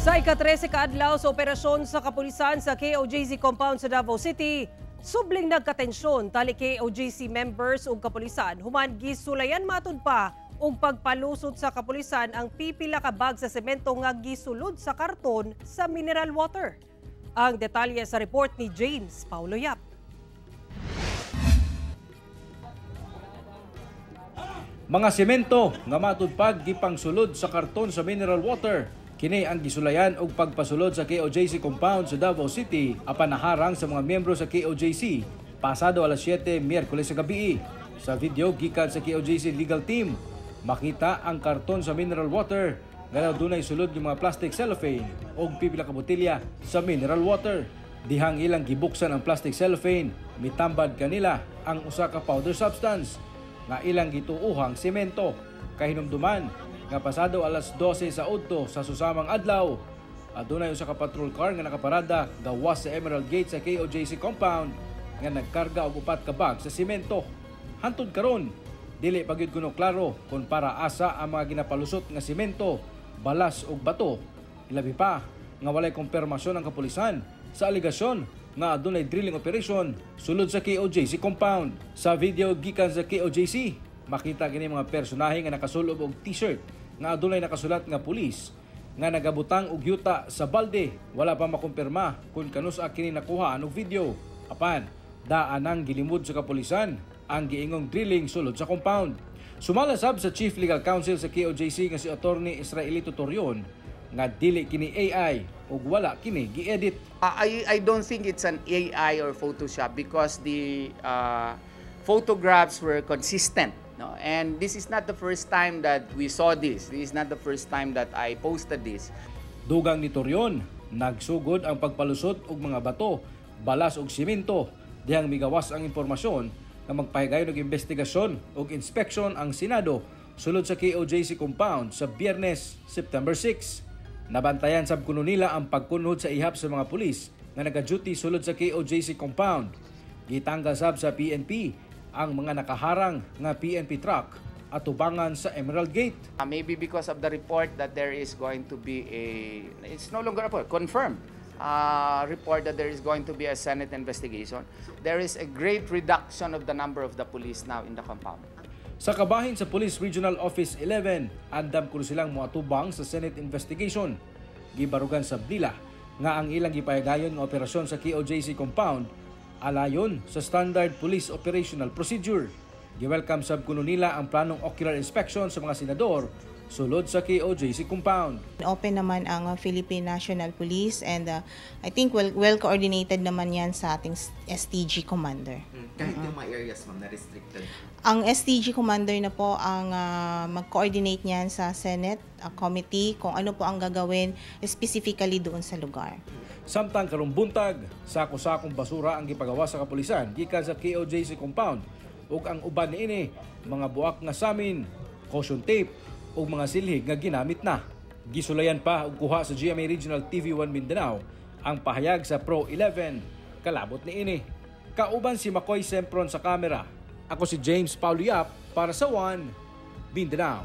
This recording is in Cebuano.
Sa ika-13 kaadlaw sa operasyon sa kapulisan sa KOJC compound sa Davao City, subling nagkatensyon tali KOJC members ug kapulisan human gisulayan matud pa og pagpalusot sa kapulisan ang pipila ka bag sa semento nga gisulod sa karton sa mineral water. Ang detalye sa report ni James Paulo Yap. Mga semento nga matud pag gipangsulod sa karton sa mineral water. Kini ang gisulayan og pagpasulod sa KOJC compound sa Davao City apan naharang sa mga miyembro sa KOJC pasado alas 7 Miyerkules sa gabi. Sa video gikan sa KOJC legal team, makita ang karton sa mineral water nga dunay sulod ng mga plastic cellophane og pipila ka botelya sa mineral water. Dihang ilang gibuksan ang plastic cellophane, mitambad kanila ang usa ka powder substance nga ilang gituohang semento. Kahinumduman nga pasado alas 12 sa udto sa susamang adlaw, adunay usa ka patrol car nga nakaparada gawas sa Emerald Gate sa KOJC compound nga nagkarga og 4 ka bag sa semento. Hantod karon, dili pa gyud kuno klaro kung para asa ang mga ginapalusot nga semento, balas ug bato. Ilabi pa nga walay kumpirmasyon ang kapulisan sa alegasyon nga adunay drilling operation sulod sa KOJC compound. Sa video gikan sa KOJC, makita kini mga personahe nga nakasulob og t-shirt nga adunay nakasulat nga pulis nga nagabutang og yuta sa balde. Wala pa makumpirma kung kanus-a kini nakuha og video. Apan daan ang gilimod sa kapulisan ang giingong drilling sulod sa compound. Sumala sab sa Chief Legal Counsel sa KOJC nga si Attorney Israelito Torion nga dili kini AI ug wala kini gi-edit. I don't think it's an AI or Photoshop because the photographs were consistent. No? And this is not the first time that we saw this. This is not the first time that I posted this. Dugang ni Torion, nagsugod ang pagpalusot og mga bato, balas ug simento dihang migawas ang impormasyon nga magpahigayon og investigasyon ug inspection ang Senado sulod sa KOJC compound sa Biyernes, September 6. Nabantayan sab kuno nila ang pagkunhod sa ihap sa mga pulis nga naga-duty sulod sa KOJC compound. Gitanggal sab sa PNP ang mga nakaharang nga PNP truck at tubangan sa Emerald Gate. Maybe because of the report that there is going to be a, it's no longer a report, confirmed report that there is going to be a Senate investigation. There is a great reduction of the number of the police now in the compound. Sa kabahin sa Police Regional Office 11, andam kuno silang moatubang sa Senate investigation. Gibarugan sa nila nga ang ilang gipayagayon nga operasyon sa KOJC compound alayon sa standard police operational procedure. Gi-welcome sab kuno nila ang planong ocular inspection sa mga senador sulod sa KOJC compound. Open naman ang Philippine National Police and I think well coordinated naman yan sa ating STG commander. Kahit yung mga areas, ma'am, na restricted. Ang STG commander na po ang mag-coordinate niyan sa Senate committee kung ano po ang gagawin specifically doon sa lugar. Samtang karong buntag, sako-sakong basura ang gipagawa sa kapulisan gikan sa KOJC compound ug ang uban niini mga buak nga samin, caution tape ug mga silhig nga ginamit na. Gisulayan pa og kuha sa GMA Regional TV 1 Mindanao ang pahayag sa Pro 11 kalabot niini. Kauban si Makoy Sempron sa kamera. Ako si James Paulo Yap para sa One Mindanao.